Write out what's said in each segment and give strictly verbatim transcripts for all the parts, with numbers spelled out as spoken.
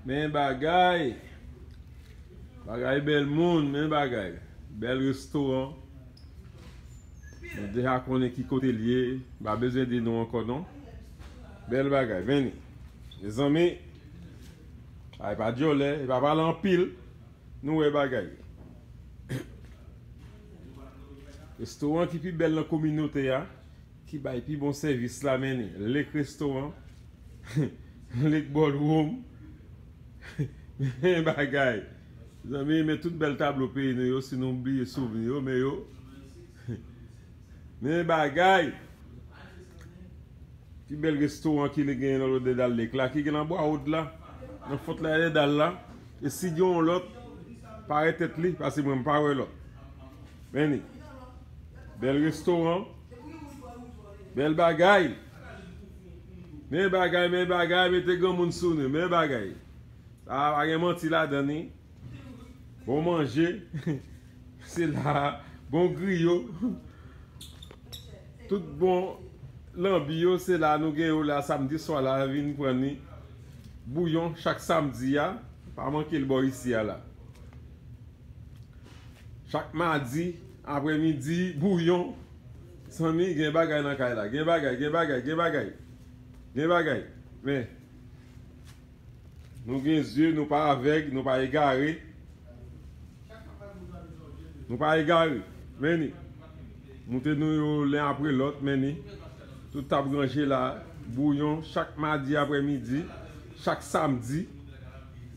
Men bagay. Bagay bèl moun, men bagay. Bèl restoran. Nou deja konnen ki kote l ye. M pa bezwen di nou ankò non. Bèl bagay, vini. Mezanmi, ay pa dyòlè, e pa pale anpil. Nou wè bagay. Restoran ki pi bèl nan kominote a, ki bay pi bon sèvis la, men ni Lake Restaurant, Lake Ballroom. Men bagay. Zanmi, men tout bèl tablo peyi nou yo, si nou bliye souvni yo, men yo. Men bagay. Pi bèl restoran ki li genyen nan lòt dèdal lèk la, ki gen nan Bwa Wòd la, nan Fòt la dèdal la. E si gen yon lòt, pare tèt li, paske mwen m pa wè lòt. Men ni. Bèl restoran. Bèl bagay. Men bagay, men bagay, mete granmoun sou nou. Men bagay. Sa pa gen manti ladan ni. Bon manje. Se la. Bon griyo. Tout bon lanbi yo, se la nou gen yo la samdi swa la, vin pran ni. Bouyon chak samdi a, pa manke l bò isi a la. Chak madi, aprèmidi, bouyon. Zanmi, gen bagay nan kay la. Gen bagay, gen bagay, gen bagay. Gen bagay. Men, nou gen zye, nou pa avèg, nou pa egare. Nou pa egare. Men ni. Moute nou yo len apre lòt, men ni. Tout tab ranje la. Bouyon, chak madi aprèmidi, chak samdi.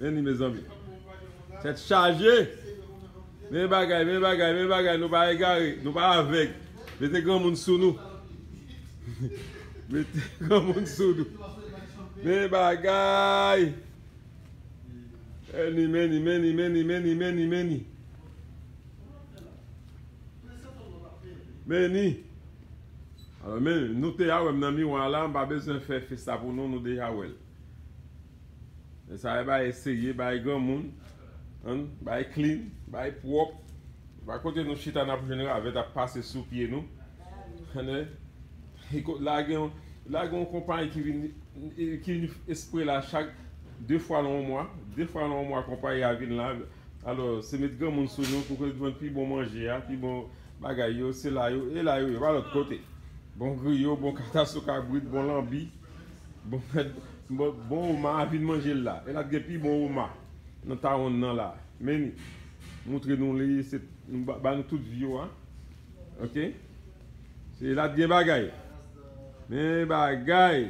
Men ni, mezanmi. Tèt chaje. Men bagay, men bagay, men bagay. Nou pa egare, nou pa avèg. Mete granmoun sou nou. Mete granmoun sou nou. Men bagay. Men ni, men ni, men ni, men ni, men ni, men ni, men ni. Men ni. Alò, men, nou te a wè m nan miwa la, m pa bezwen fè fes la pou nou, nou deja wè l. Men sa e bay serye, bay granmoun, ann, bay clean, bay pwòp. Pa kote nou chita, n ap jwenn ravèt ap pase sou pye nou. Ann, e ko-, la gen, la gen yon konpayi ki vin, ki vin espre la chak de fwa nan yon mwa. De fwa nan yon mwa, konpayi a vin la. Alò, se met granmoun sou nou pou ke nou jwenn pi bon manje a, pi bon bagay yo, se la yo, e la yo ye, pa lòt kote. Bon griyo, bon katasou kabrit, bon lanbi, bon, bon, bon oma a vin manje l la. E la t gen pi bon oma nan tawonn nan la. Men ni, moutre nou li, se, nou ba, ba nou tout view a. Ok? Se la t gen bagay. Men bagay.